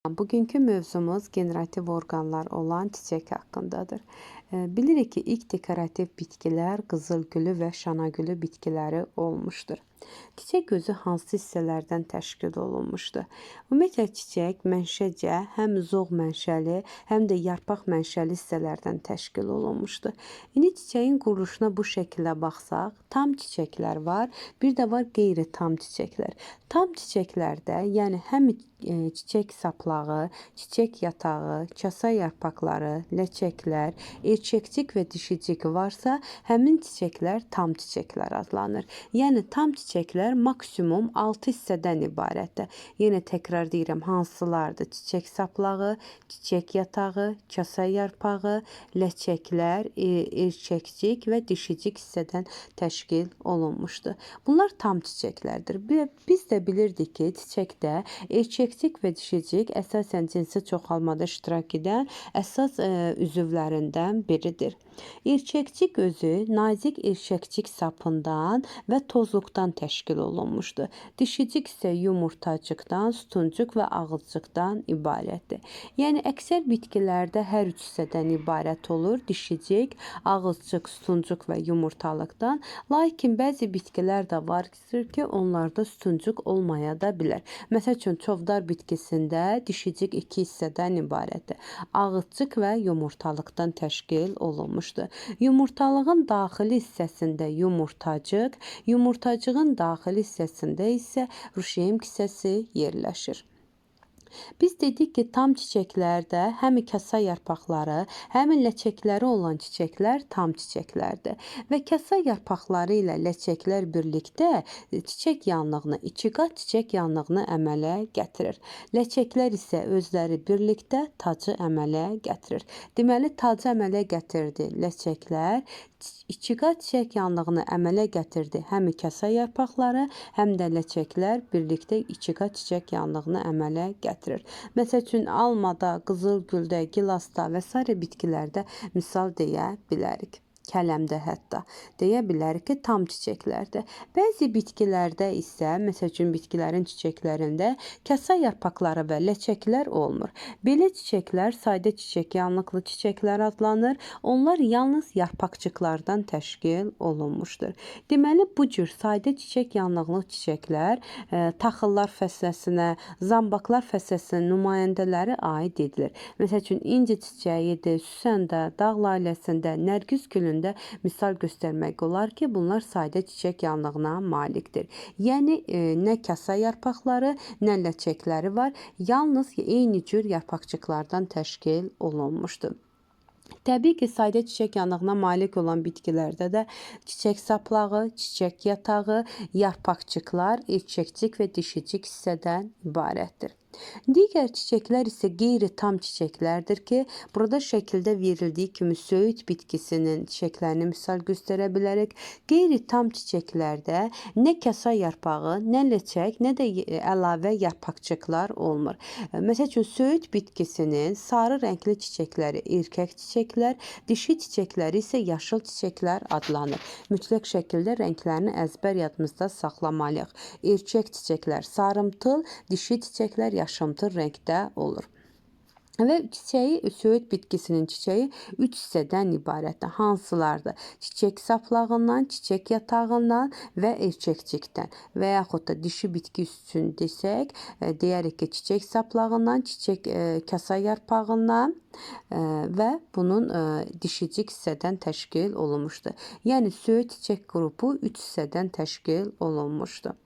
Bugünkü mövzumuz generativ orqanlar olan çiçək haqqındadır. Bilirik ki, ilk dekorativ bitkilər qızılgülü və şanagülü bitkiləri olmuşdur. Çiçək özü hansı hissələrdən təşkil olunmuşdur? Ümumiyyətlə, çiçək mənşəcə həm zoğ mənşəli, həm də yarpaq mənşəli hissələrdən təşkil olunmuşdur. İndi çiçəyin quruluşuna bu şəkildə baxsaq, tam çiçəklər var, bir də var qeyri-tam çiçəklər. Tam çiçəklərdə, yəni həm çiçək saplağı, çiçək yatağı, kasa yarpaqları, ləçəklər, erkəkcik və dişicik varsa, həmin çiçəklər tam çiçəklər adlanır. Yəni tam çiçəklər maksimum 6 hissədən ibarətdir. Yenə təkrar deyirəm, hansılardır? Çiçək saplağı, çiçək yatağı, kasa yarpağı, ləçəklər, erkəkcik və dişicik hissədən təşkil olunmuşdur. Bunlar tam çiçəklərdir. Biz də bilirdik ki, çiçəkdə erkəkcik və dişicik əsasən cinsi çoxalmada iştirak edən əsas üzvlərindən biridir. Erkəkcik özü nazik erkəkcik sapından və tozluqdan təşkil olunmuşdur. Dişicik isə yumurtacıqdan, sütuncuq və ağızcıqdan ibarətdir. Yəni əksər bitkilərdə hər üç hissədən ibarət olur. Dişicik, ağızcıq, sütuncuq və yumurtalıqdan. Lakin bəzi bitkilər də var ki, onlarda sütuncuq olmaya da bilər. Məsəl üçün, çovdar bitkisində dişicik iki hissədən ibarətdir. Ağızcıq və yumurtalıqdan təşkil olunmuşdur. Yumurtalığın daxili hissəsində yumurtacıq, yumurtacığın daxili hissəsində isə ruşeym kisəsi yerləşir. Biz dedik ki, tam çiçəklərdə həm kasa yarpaqları, həm ləçəkləri olan çiçəklər tam çiçəklərdir. Və kasa yarpaqları ilə ləçəklər birlikdə çiçək yanlığını, iki qat çiçək yanlığını əmələ gətirir. Ləçəklər isə özləri birlikdə tacı əmələ gətirir. Deməli, tacı əmələ gətirdi ləçəklər, iki qat çiçək yanlığını əmələ gətirdi həm kasa yarpaqları, həm də ləçəklər birlikdə iki qat çiçək yanlığını əmələ gətirir. Məsəl üçün, almada, qızılgüldə, gilasda və sairə bitkilərdə misal deyə bilərik. Kələmdə hətta deyə bilərik ki, tam çiçəklərdə. Bəzi bitkilərdə isə, məsəl üçün, bitkilərin çiçəklərində kasa yarpaqları və ləçəklər olmur. Belə çiçəklər sadə çiçək yanlıqlı çiçəklər adlanır. Onlar yalnız yarpaqcıqlardan təşkil olunmuşdur. Deməli, bu cür sadə çiçək yanlıqlı çiçəklər taxıllar fəsləsinə, zambaqlar fəsləsinin nümayəndələri aid edilir. Məsəl üçün, inci çiçəyidir, süsəndə, dağ laləsində, nərgiz gülündə misal göstərmək olar ki, bunlar sadə çiçək yanlığına malikdir. Yəni, nə kasa yarpaqları, nə ləçəkləri var, yalnız eyni cür yarpaqcıqlardan təşkil olunmuşdur. Təbii ki, sadə çiçək yanlığına malik olan bitkilərdə də çiçək saplağı, çiçək yatağı, yarpaqcıqlar, erkəkcik və dişicik hissədən ibarətdir. Digər çiçəklər isə qeyri-tam çiçəklərdir ki, burada şəkildə verildiyi kimi söyüd bitkisinin çiçəklərini misal göstərə bilərik. Qeyri-tam çiçəklərdə nə kasa yarpağı, nə ləçək, nə də əlavə yarpaqcıqlar olmur. Məsəl üçün, söyüd bitkisinin sarı rəngli çiçəkləri erkək çiçəklər, dişi çiçəkləri isə yaşıl çiçəklər adlanır. Mütləq şəkildə rənglərini əzbər yadımızda saxlamalıyıq. Erkək çiçəklər sarımtıl, dişi çiçəklər yaşımtıl rəngdə olur. Və çiçəyi, söyüd bitkisinin çiçəyi 3 hissədən ibarətdir. Hansılardır? Çiçək saplağından, çiçək yatağından və erkəkcikdən. Və yaxud da dişi bitki üçün desək, deyərik ki, çiçək saplağından, çiçək kasa yarpağından və bunun dişicik hissədən təşkil olunmuşdur. Yəni, söyüd çiçək qrupu 3 hissədən təşkil olunmuşdur.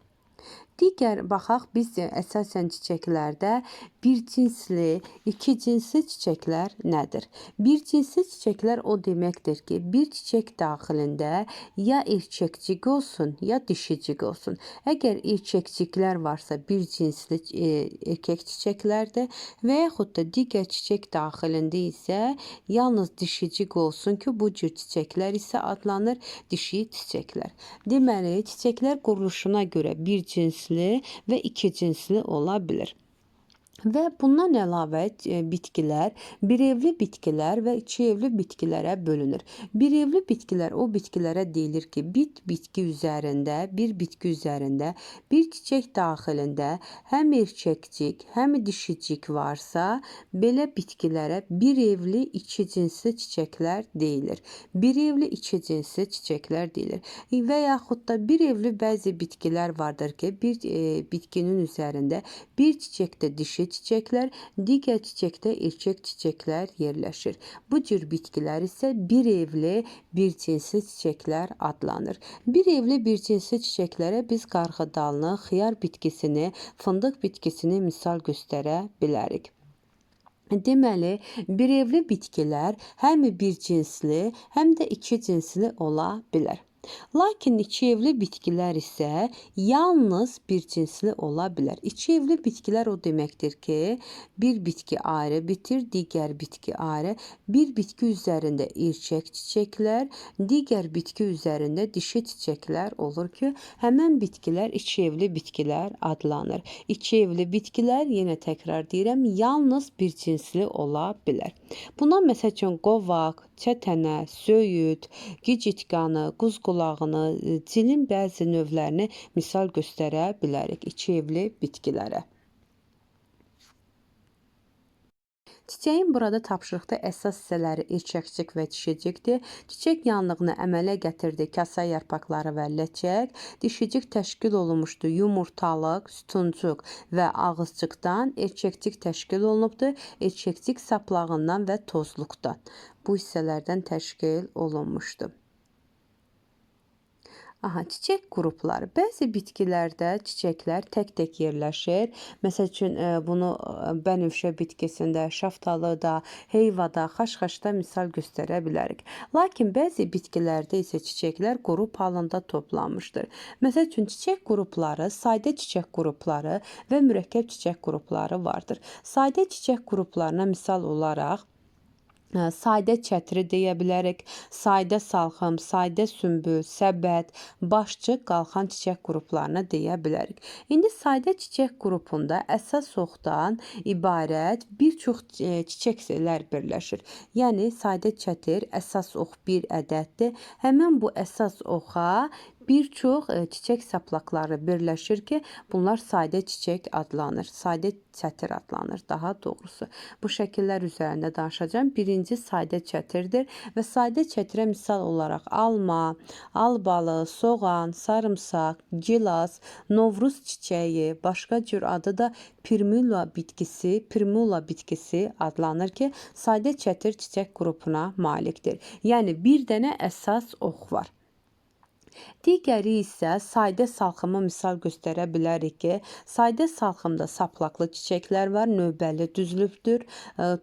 Digər baxaq, biz əsasən çiçəklərdə bir cinsli, iki cinsli çiçəklər nədir? Bir cinsli çiçəklər o deməkdir ki, bir çiçək daxilində ya erkəkcik olsun, ya dişicik olsun. Əgər erkəkciklər varsa bir cinsli erkək çiçəklərdir və yaxud da digər çiçək daxilində isə yalnız dişicik olsun ki, bu cür çiçəklər isə adlanır dişi çiçəklər. Deməli, çiçəklər quruluşuna görə bir cinsli və iki cinsli ola bilir. Və bundan əlavə bitkilər birevli bitkilər və ikievli bitkilərə bölünür. Birevli bitkilər o bitkilərə deyilir ki, bir bitki üzərində, bir çiçək daxilində həm erkəkcik, həm dişicik varsa, belə bitkilərə birevli iki cinsli çiçəklər deyilir. Birevli iki cinsli çiçəklər deyilir. Və yaxud da birevli bəzi bitkilər vardır ki, bir bitkinin üzərində bir çiçəkdə dişi çiçəklər, digər çiçəkdə erkək çiçəklər yerləşir. Bu cür bitkilər isə birevli bir cinsli çiçəklər adlanır. Birevli bir cinsli çiçəklərə biz qarğıdalını, xiyar bitkisini, fındıq bitkisini misal göstərə bilərik. Deməli, birevli bitkilər həm bir cinsli, həm də iki cinsli ola bilər. Lakin ikievli bitkilər isə yalnız bir cinsli ola bilər. İkievli bitkilər o deməkdir ki, bir bitki ayrı bitir, digər bitki ayrı. Bir bitki üzərində erkək çiçəklər, digər bitki üzərində dişi çiçəklər olur ki, həmən bitkilər ikievli bitkilər adlanır. İkievli bitkilər, yenə təkrar deyirəm, yalnız bir cinsli ola bilər. Buna məsəl üçün qovaq, çətənə, söyüd, gicitqanı, quzqulağını, cilin bəzi növlərini misal göstərə bilərik ikievli bitkilərə. Çiçəyin burada tapşırıqda əsas hissələri erkəkcik və dişicikdir. Çiçək yanlığını əmələ gətirdi kasa yarpaqları və ləçək. Dişicik təşkil olunmuşdu yumurtalıq, sütuncuq və ağızcıqdan. Erkəkcik təşkil olunubdur erkəkcik saplağından və tozluqdan. Bu hissələrdən təşkil olunmuşdu. Aha, çiçək qrupları. Bəzi bitkilərdə çiçəklər tək-tək yerləşir. Məsəl üçün, bunu bənövşə bitkisində, şaftalıda, heyvada, xaşxaşda misal göstərə bilərik. Lakin bəzi bitkilərdə isə çiçəklər qrup halında toplanmışdır. Məsəl üçün, çiçək qrupları, sadə çiçək qrupları və mürəkkəb çiçək qrupları vardır. Sadə çiçək qruplarına misal olaraq sadə çətiri deyə bilərik, sadə salxım, sadə sümbül, səbət, başçı, qalxan çiçək qruplarına deyə bilərik. İndi sadə çiçək qrupunda əsas oxdan ibarət bir çox çiçəklər birləşir. Yəni, sadə çətir, əsas ox bir ədəddir. Həmən bu əsas oxa bir çox çiçək saplaqları birləşir ki, bunlar sadə çiçək adlanır, sadə çətir adlanır daha doğrusu. Bu şəkillər üzərində danışacağım. Birinci sadə çətirdir və sadə çətirə misal olaraq alma, albalı, soğan, sarımsaq, gilas, novruz çiçəyi, başqa cür adı da primula bitkisi adlanır ki, sadə çətir çiçək qrupuna malikdir. Yəni, bir dənə əsas ox var. Digəri isə sadə salxıma misal göstərə bilərik ki, sadə salxımda saplaqlı çiçəklər var, növbəli düzülübdür.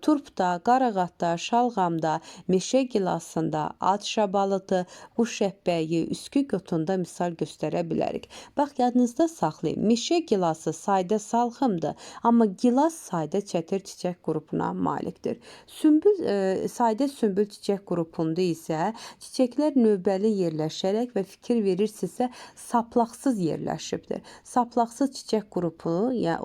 Turpda, qarağatda, şalğamda, meşə gilasında, at şabalıtı, quş şəhbəyi, üskük otunda misal göstərə bilərik. Bax, yadınızda saxlayın, meşə gilası sadə salxımdır, amma gilas sadə çətir çiçək qrupuna malikdir. Sümbül, sadə sümbül çiçək qrupunda isə çiçəklər növbəli yerləşərək və fikir verirsinizsə saplaqsız yerləşibdir. Saplaqsız çiçək qrupu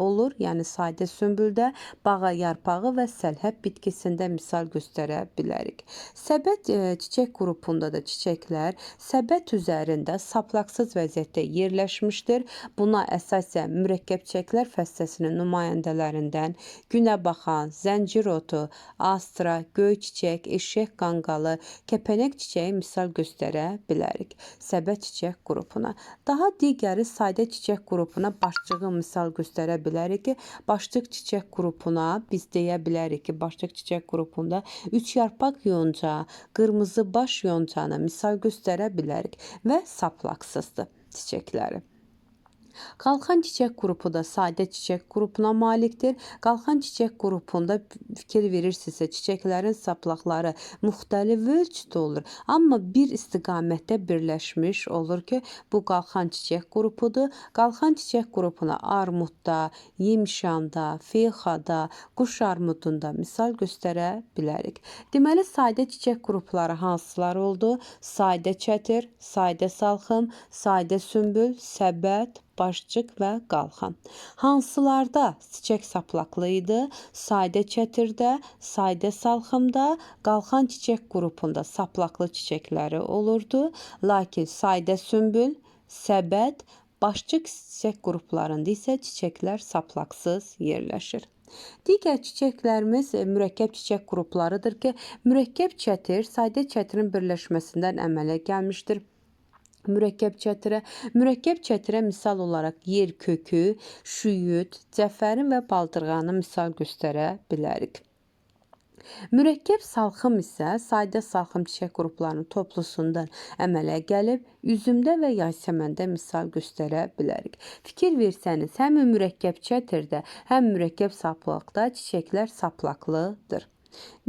olur, yəni sadə sümbüldə, bağa yarpağı və səlhəb bitkisində misal göstərə bilərik. Səbət çiçək qrupunda da çiçəklər səbət üzərində saplaqsız vəziyyətdə yerləşmişdir. Buna əsasən mürəkkəb çiçəklər fəsləsinin nümayəndələrindən günəbaxan, zəncir otu, astra, göy çiçək, eşək qanqalı, kəpənək çiçəyi misal göstərə bilərik. Səbət çiçək qrupuna. Daha digəri sadə çiçək qrupuna başçığı misal göstərə bilərik ki, başçıq çiçək qrupuna biz deyə bilərik ki, başçıq çiçək qrupunda üç yarpaq yonca, qırmızı baş yoncanı misal göstərə bilərik və saplaqsızdır çiçəkləri. Qalxan çiçək qrupu da sadə çiçək qrupuna malikdir. Qalxan çiçək qrupunda fikir verirsinizsə çiçəklərin saplaqları müxtəlif ölçüdə olur, amma bir istiqamətdə birləşmiş olur ki, bu qalxan çiçək qrupudur. Qalxan çiçək qrupuna armudda, yemişanda, feyxada, quş armudunda misal göstərə bilərik. Deməli, sadə çiçək qrupları hansılar oldu? Sadə çətir, sadə salxım, sadə sümbül, səbət, başçıq və qalxan. Hansılarda çiçək saplaqlı idi? Sadə çətirdə, sadə salxımda, qalxan çiçək qrupunda saplaqlı çiçəkləri olurdu. Lakin sadə sümbül, səbət, başçıq çiçək qruplarında isə çiçəklər saplaqsız yerləşir. Digər çiçəklərimiz mürəkkəb çiçək qruplarıdır ki, mürəkkəb çətir sadə çətirin birləşməsindən əmələ gəlmişdir. Mürəkkəb çətirə misal olaraq yer kökü, şüyüd, cəfərin və baldırğanı misal göstərə bilərik. Mürəkkəb salxım isə sadə salxım çiçək qruplarının toplusundan əmələ gəlib, üzümdə və yasəməndə misal göstərə bilərik. Fikir versəniz, həm mürəkkəb çətirdə, həm mürəkkəb saplaqda çiçəklər saplaqlıdır.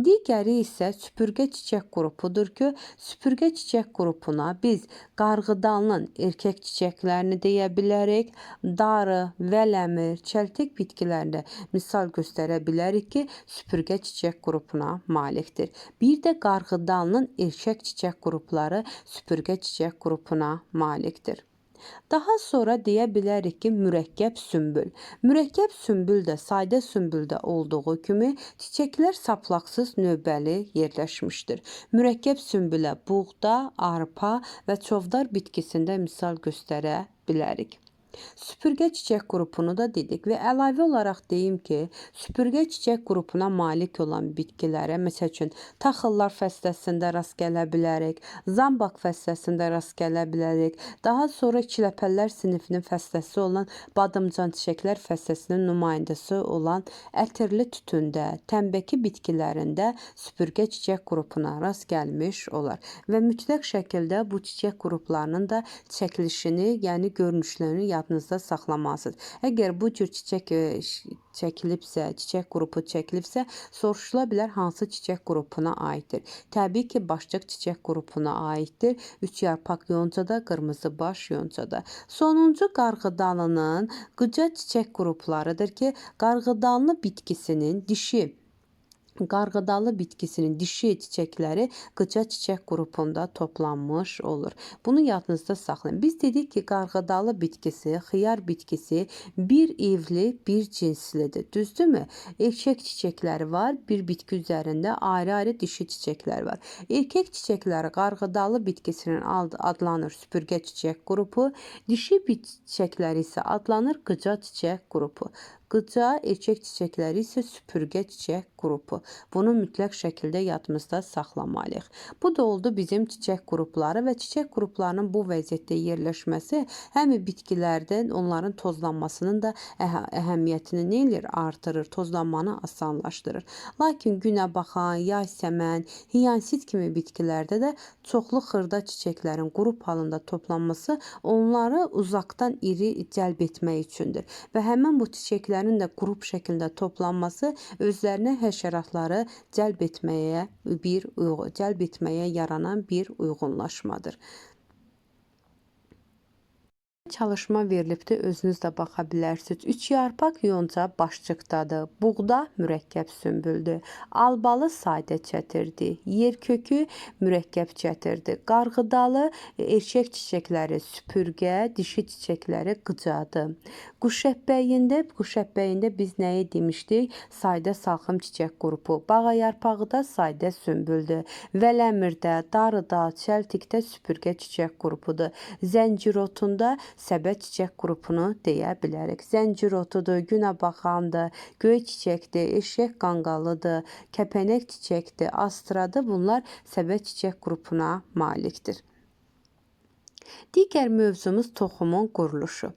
Digəri isə süpürgə çiçək qrupudur ki, süpürgə çiçək qrupuna biz qarğıdalının erkək çiçəklərini deyə bilərik, darı, vələmir, çəltik bitkilərində misal göstərə bilərik ki, süpürgə çiçək qrupuna malikdir. Bir də qarğıdalının erkək çiçək qrupları süpürgə çiçək qrupuna malikdir. Daha sonra deyə bilərik ki, mürəkkəb sümbül. Mürəkkəb sümbül də sadə sümbüldə olduğu kimi çiçəklər saplaqsız növbəli yerləşmişdir. Mürəkkəb sümbülə buğda, arpa və çovdar bitkisində misal göstərə bilərik. Süpürgə çiçək qrupunu da dedik və əlavə olaraq deyim ki, süpürgə çiçək qrupuna malik olan bitkilərə, məsəl üçün, taxıllar fəsləsində rast gələ bilərik, zambaq fəsləsində rast gələ bilərik, daha sonra kiləpəllər sinifinin fəsləsi olan badımcan çiçəklər fəsləsinin nümayəndəsi olan ətirli tütündə, tənbəki bitkilərində süpürgə çiçək qrupuna rast gəlmiş olar və mütləq şəkildə bu çiçək qruplarının da çəkilişini, yəni görünüşlərini yadınızda saxlamalısınız. Əgər bu cür çiçək çəkilibsə, çiçək qrupu çəkilibsə, soruşula bilər hansı çiçək qrupuna aiddir. Təbii ki, başçıq çiçək qrupuna aiddir. Üç yarpaq yoncada, qırmızı baş yoncada. Sonuncu qarğıdalının qıca çiçək qruplarıdır ki, qarğıdalını bitkisinin dişi Qarğıdalı bitkisinin dişi çiçəkləri qıca çiçək qrupunda toplanmış olur. Bunu yadınızda saxlayın. Biz dedik ki, qarğıdalı bitkisi, xiyar bitkisi bir evli, bir cinslidir. Düzdürmü? Erkək çiçəkləri var, bir bitki üzərində ayrı-ayrı dişi çiçəklər var. Erkək çiçəkləri qarğıdalı bitkisinin adlanır süpürgə çiçək qrupu, dişi çiçəkləri isə adlanır qıca çiçək qrupu. Qıca erkək çiçəkləri isə süpürgə çiçək qrupu. Bunu mütləq şəkildə yadımızda saxlamalıyıq. Bu da oldu bizim çiçək qrupları və çiçək qruplarının bu vəziyyətdə yerləşməsi həm bitkilərdə onların tozlanmasının da əhəmiyyətini nə eləyir? Artırır, tozlanmanı asanlaşdırır. Lakin günəbaxan, yasəmən, hiyansit kimi bitkilərdə də çoxlu xırda çiçəklərin qrup halında toplanması onları uzaqdan iri cəlb etmək üçündür. Və həmin bu çiçəklərin də qrup şəklində toplanması özlərinə həşəratları cəlb etməyə yaranan bir uyğunlaşmadır. Çalışma verilibdir, özünüz də baxa bilərsiniz. Üç yarpaq yonca başçıqdadır, buğda mürəkkəb sümbüldür, albalı sadə çətirdir, yer kökü mürəkkəb çətirdir, qarğıdalı erkək çiçəkləri süpürgə, dişi çiçəkləri qıcadır. Quşəppəyində biz nəyi demişdik? Sadə salxım çiçək qrupu, bağa yarpağı da sadə sümbüldür, vələmirdə, darıda, çəltikdə süpürgə çiçək qrupudur, zəncirotunda səbət çiçək qrupunu deyə bilərik. Zəncir otudur, günəbaxandır, göy çiçəkdir, eşək qanqalıdır, kəpənək çiçəkdir, astradır. Bunlar səbət çiçək qrupuna malikdir. Digər mövzumuz toxumun quruluşu.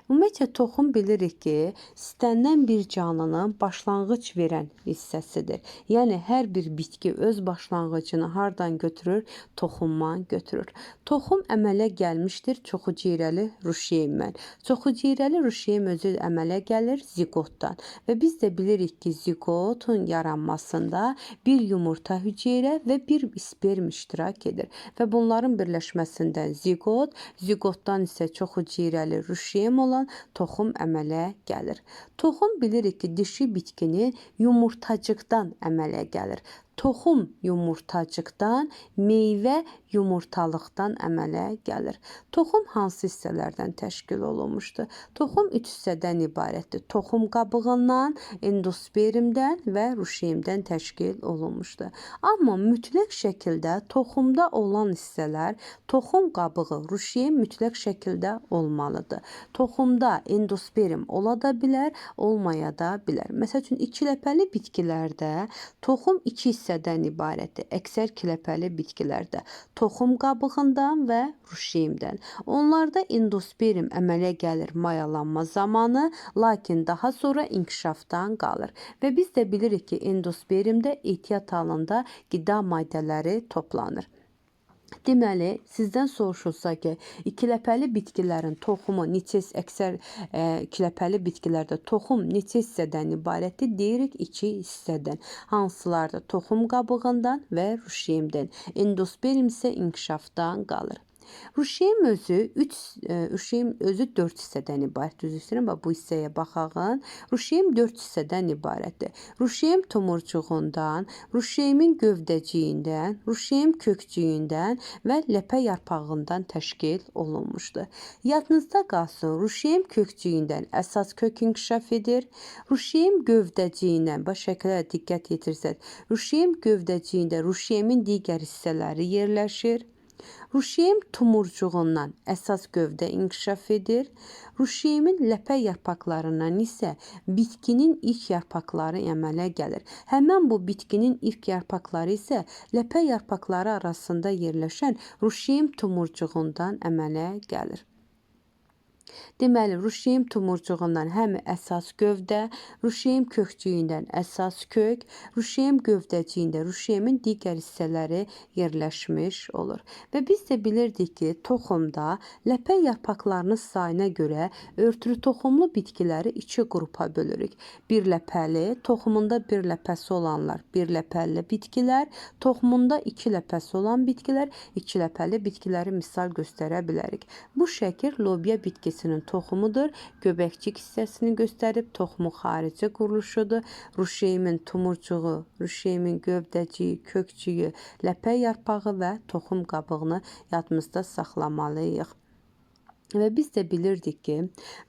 Ümumiyyətcə, toxum bilirik ki, istənilən bir canlının başlanğıc verən hissəsidir. Yəni, hər bir bitki öz başlanğıcını hardan götürür? Toxumdan götürür. Toxum əmələ gəlmişdir çoxhüceyrəli ruşeymdən. Çoxhüceyrəli ruşeym özü əmələ gəlir ziqotdan. Və biz də bilirik ki, ziqotun yaranmasında bir yumurta hüceyrə və bir sperm iştirak edir. Və bunların birləşməsindən ziqot, ziqotdan isə çoxhüceyrəli ruşeym olan toxum əmələ gəlir. Toxum bilirik ki, dişi bitkinin yumurtacıqdan əmələ gəlir. Toxum yumurtacıqdan, meyvə yumurtalıqdan əmələ gəlir. Toxum hansı hissələrdən təşkil olunmuşdur? Toxum 3 hissədən ibarətdir. Toxum qabığından, endospermdən və ruşeymdən təşkil olunmuşdur. Amma mütləq şəkildə toxumda olan hissələr, toxum qabığı, ruşeym mütləq şəkildə olmalıdır. Toxumda endosperm ola da bilər, olmaya da bilər. Məsəl üçün, ikiləpəli bitkilərdə toxum 2 hissədən ibarətdir. Əksər kiləpəli bitkilərdə toxum qabığından və ruşeymdən. Onlarda endosperm əmələ gəlir mayalanma zamanı, lakin daha sonra inkişafdan qalır. Və biz də bilirik ki, endospermdə ehtiyat halında qida maddələri toplanır. Deməli, sizdən soruşulsa ki, ikiləpəli bitkilərin toxumu neçə, əksər ikiləpəli bitkilərdə toxum neçə hissədən ibarətdir? Deyirik 2 hissədən. Hansılarda? Toxum qabığından və ruşeymdən. Endosperm isə inkişafdan qalır. Ruşeym özü 3, ruşeym özü 4 hissədən ibarətdir. Düz istəyirəm, bax bu hissəyə baxağın. Ruşeym 4 hissədən ibarətdir. Ruşeym tumurcuğundan, ruşeymin gövdəciyindən, ruşeym kökcüyündən və ləpə yarpağından təşkil olunmuşdur. Yadınızda qalsın, ruşeym kökcüyündən əsas kök inkişaf edir. Ruşeym gövdəciyindən, bax şəklə diqqət yetirsək, ruşeym gövdəciyində ruşeymin digər hissələri yerləşir. Ruşeym tumurcuğundan əsas gövdə inkişaf edir. Ruşeymin ləpə yarpaqlarından isə bitkinin ilk yarpaqları əmələ gəlir. Həmən bu bitkinin ilk yarpaqları isə ləpə yarpaqları arasında yerləşən ruşeym tumurcuğundan əmələ gəlir. Deməli, ruşeym tumurcuğundan həm əsas gövdə, ruşeym kökcüyündən əsas kök, ruşeym gövdəciyində ruşeymin digər hissələri yerləşmiş olur. Və biz də bilirdik ki, toxumda ləpə yarpaqlarının sayına görə örtülü toxumlu bitkiləri 2 qrupa bölürük. Bir ləpəli, toxumunda bir ləpəsi olanlar bir ləpəli bitkilər, toxumunda 2 ləpəsi olan bitkilər, 2 ləpəli bitkiləri misal göstərə bilərik. Bu şəkil lobya bitkisinin toxumudur. Göbəkcik hissəsini göstərib, toxumun xarici quruluşudur. Ruşeymin tumurcuğu, ruşeymin gövdəciyi, kökcüyü, ləpə yarpağı və toxum qabığını yadımızda saxlamalıyıq. Və biz də bilirdik ki,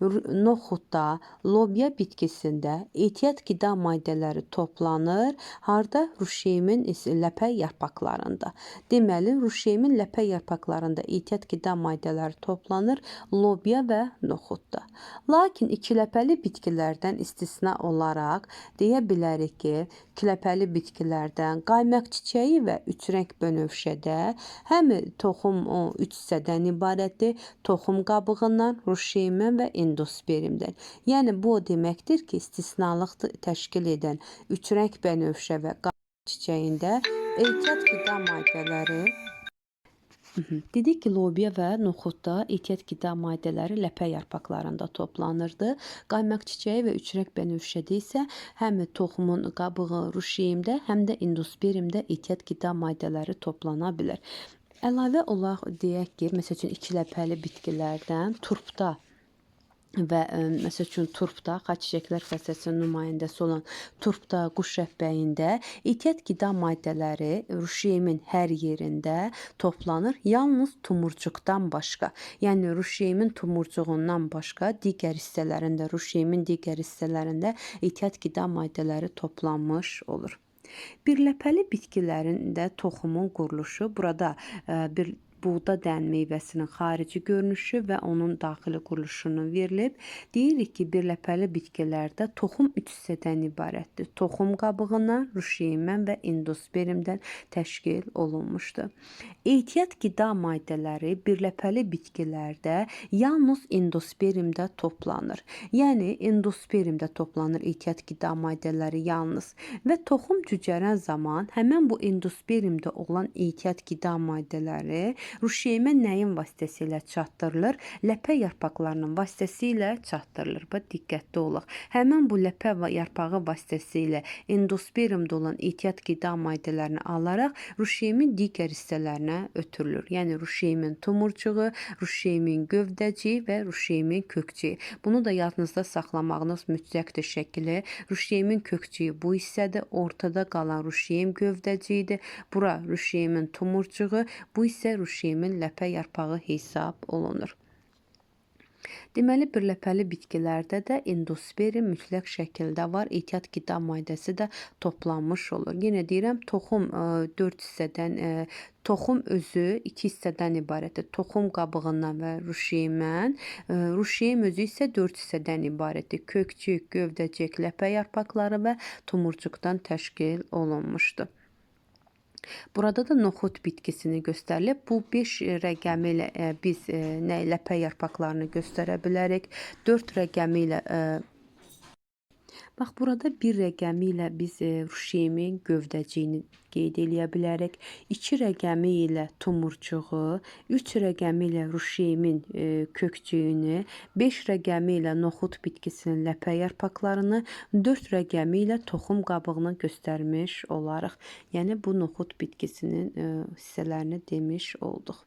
noxudda, lobya bitkisində ehtiyat qida maddələri toplanır. Harda? Ruşeymin ləpə yarpaqlarında. Deməli, ruşeymin ləpə yarpaqlarında ehtiyat qida maddələri toplanır lobya və noxudda. Lakin ikiləpəli bitkilərdən istisna olaraq deyə bilərik ki, ikiləpəli bitkilərdən qaymaq çiçəyi və üçrəng bönövşədə həm toxum 3 hissədən ibarətdir. Toxum qabığından, ruşeymdən və endospermdən. Yəni bu o deməkdir ki, istisnalıq təşkil edən üçrəng bənövşə və qaymaq çiçəyində ehtiyat qida maddələri. Dedik ki, lobya və noxudda ehtiyat qida maddələri ləpə yarpaqlarında toplanırdı. Qaymaq çiçəyi və üçrəng bənövşədə isə həm toxumun qabığı ruşeymdə, həm də endospermdə ehtiyat qida maddələri toplana bilər. Əlavə olaraq deyək ki, məsəl üçün ikiləpəli bitkilərdən turpda və məsəl üçün turpda, xaççiçəklər fəsiləsinin nümayəndəsi olan turpda, quş rəhbəyində ehtiyat qida maddələri ruşeymin hər yerində toplanır, yalnız tumurcuqdan başqa. Yəni ruşeymin tumurcuğundan başqa digər hissələrində, ruşeymin digər hissələrində ehtiyat qida maddələri toplanmış olur. Birləpəli bitkilərin də toxumun quruluşu burada bir buğda dən meyvəsinin xarici görünüşü və onun daxili quruluşunu verilib. Deyirik ki, birləpəli bitkilərdə toxum 3 hissədən ibarətdir. Toxum qabığından, ruşeymdən və endospermdən təşkil olunmuşdur. Ehtiyat qida maddələri birləpəli bitkilərdə yalnız endospermdə toplanır. Yəni endospermdə toplanır ehtiyat qida maddələri yalnız və toxum cücərən zaman həmən bu endospermdə olan ehtiyat qida maddələri Ruşeymə nəyin vasitəsilə çatdırılır? Ləpə yarpaqlarının vasitəsilə çatdırılır. Bax, diqqətli olaq. Həmin bu ləpə yarpağı vasitəsilə endospermdə olan ehtiyat qida maddələrini alaraq ruşeymin digər hissələrinə ötürülür. Yəni ruşeymin tumurcuğu, ruşeymin gövdəciyi və ruşeymin kökçiyi. Bunu da yadınızda saxlamağınız mütləqdir şəkili. Ruşeymin kökçiyi bu hissədir, ortada qalan ruşeym gövdəciyidir. Bura ruşeymin tumurcuğu, bu isə ruşeymin ləpə yarpağı hesab olunur. Deməli, birləpəli bitkilərdə də endosperm mütləq şəkildə var. Ehtiyat qida maddəsi də toplanmış olur. Yenə deyirəm, toxum 4 hissədən, toxum özü 2 hissədən ibarətdir. Toxum qabığından və ruşeymdən. Ruşeym özü isə 4 hissədən ibarətdir. Kökcük, gövdəcik, ləpə yarpaqları və tumurcuqdan təşkil olunmuşdur. Burada da noxud bitkisini göstərilib. Bu 5 rəqəmi ilə biz ləpə yarpaqlarını göstərə bilərik. 4 rəqəmi ilə bax, burada 1 rəqəmi ilə biz ruşeymin gövdəciyini qeyd eləyə bilərik. 2 rəqəmi ilə tumurcuğu, 3 rəqəmi ilə ruşeymin kökcüyünü, 5 rəqəmi ilə noxud bitkisinin ləpə yarpaqlarını, 4 rəqəmi ilə toxum qabığını göstərmiş olarıq. Yəni, bu noxud bitkisinin hissələrini demiş olduq.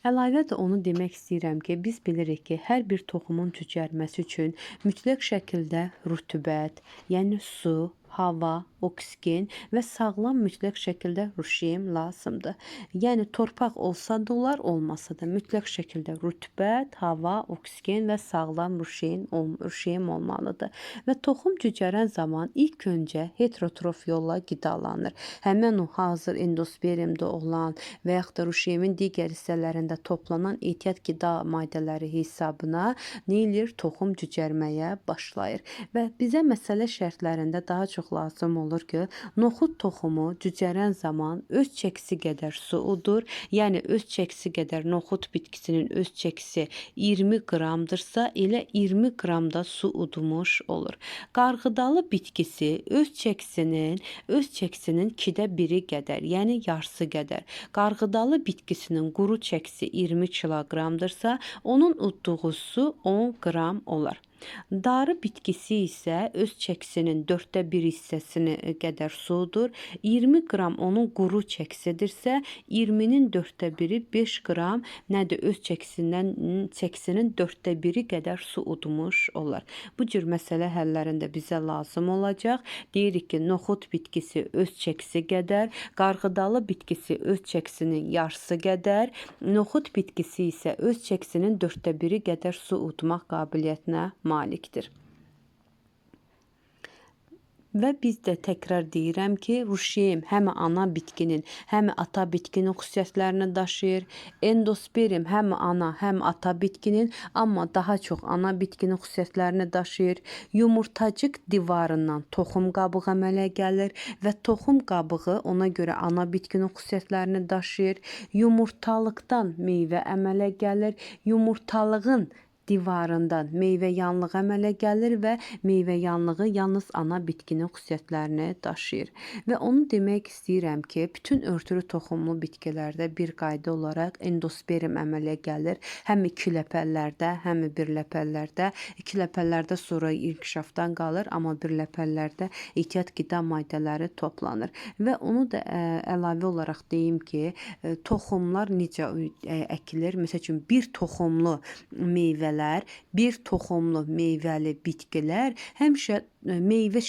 Əlavə də onu demək istəyirəm ki, biz bilirik ki, hər bir toxumun cücərməsi üçün mütləq şəkildə rütubət, yəni su, hava, oksigen və sağlam mütləq şəkildə ruşeym lazımdır. Yəni torpaq olsa da olar, olmasa da mütləq şəkildə rütubət, hava, oksigen və sağlam ruşeym olmalıdır. Və toxum cücərən zaman ilk öncə heterotrof yolla qidalanır. Həmin o hazır endospermdə olan və yaxud da ruşeymin digər hissələrində toplanan ehtiyat qida maddələri hesabına nə eləyir? Toxum cücərməyə başlayır. Və bizə məsələ şərtlərində daha çox lazım olur ki, noxud toxumu cücərən zaman öz çəkisi qədər su udur. Yəni öz çəkisi qədər noxud bitkisinin öz çəkisi 20 qramdırsa, elə 20 qram da su udmuş olur. Qarğıdalı bitkisi öz çəkisinin 2-də 1-i qədər, yəni yarısı qədər. Qarğıdalı bitkisinin quru çəkisi 20 kiloqramdırsa, onun udduğu su 10 qram olar. Darı bitkisi isə öz çəkisinin 4-də 1 hissəsini qədər sudur. 20 qram onun quru çəkisidirsə, 20-nin 4-də 1-i 5 qram nədir? Öz çəkisinin 4-də 1-i qədər su udmuş olar. Bu cür məsələ həllərində bizə lazım olacaq. Deyirik ki, noxud bitkisi öz çəkisi qədər, qarğıdalı bitkisi öz çəkisinin yarısı qədər, noxud bitkisi isə öz çəkisinin 4-də 1-i qədər su udmaq qabiliyyətinə malikdir. Və biz də təkrar deyirəm ki, ruşeym həm ana bitkinin, həm ata bitkinin xüsusiyyətlərini daşıyır. Endosperm həm ana, həm ata bitkinin, amma daha çox ana bitkinin xüsusiyyətlərini daşıyır. Yumurtacıq divarından toxum qabığı əmələ gəlir və toxum qabığı ona görə ana bitkinin xüsusiyyətlərini daşıyır. Yumurtalıqdan meyvə əmələ gəlir. Yumurtalığın divarından meyvə yanlığı əmələ gəlir və meyvə yanlığı yalnız ana bitkinin xüsusiyyətlərini daşıyır. Və onu demək istəyirəm ki, bütün örtülü toxumlu bitkilərdə bir qayda olaraq endosperm əmələ gəlir. Həm ikiləpəllərdə, həm birləpəllərdə. İkiləpəllərdə sonra inkişafdan qalır, amma birləpəllərdə ehtiyat qida maddələri toplanır. Və onu da əlavə olaraq deyim ki, toxumlar necə əkilir? Məsəl üçün, bir toxumlu meyvələr, bir toxumlu meyvəli bitkilər həmişə meyvə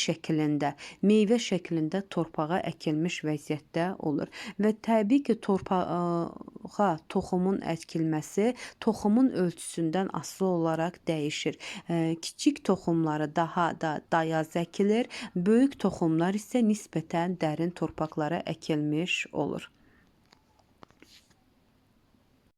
şəklində torpağa əkilmiş vəziyyətdə olur. Və təbii ki, torpağa toxumun əkilməsi toxumun ölçüsündən asılı olaraq dəyişir. Kiçik toxumları daha da dayaz əkilir, böyük toxumlar isə nisbətən dərin torpaqlara əkilmiş olur.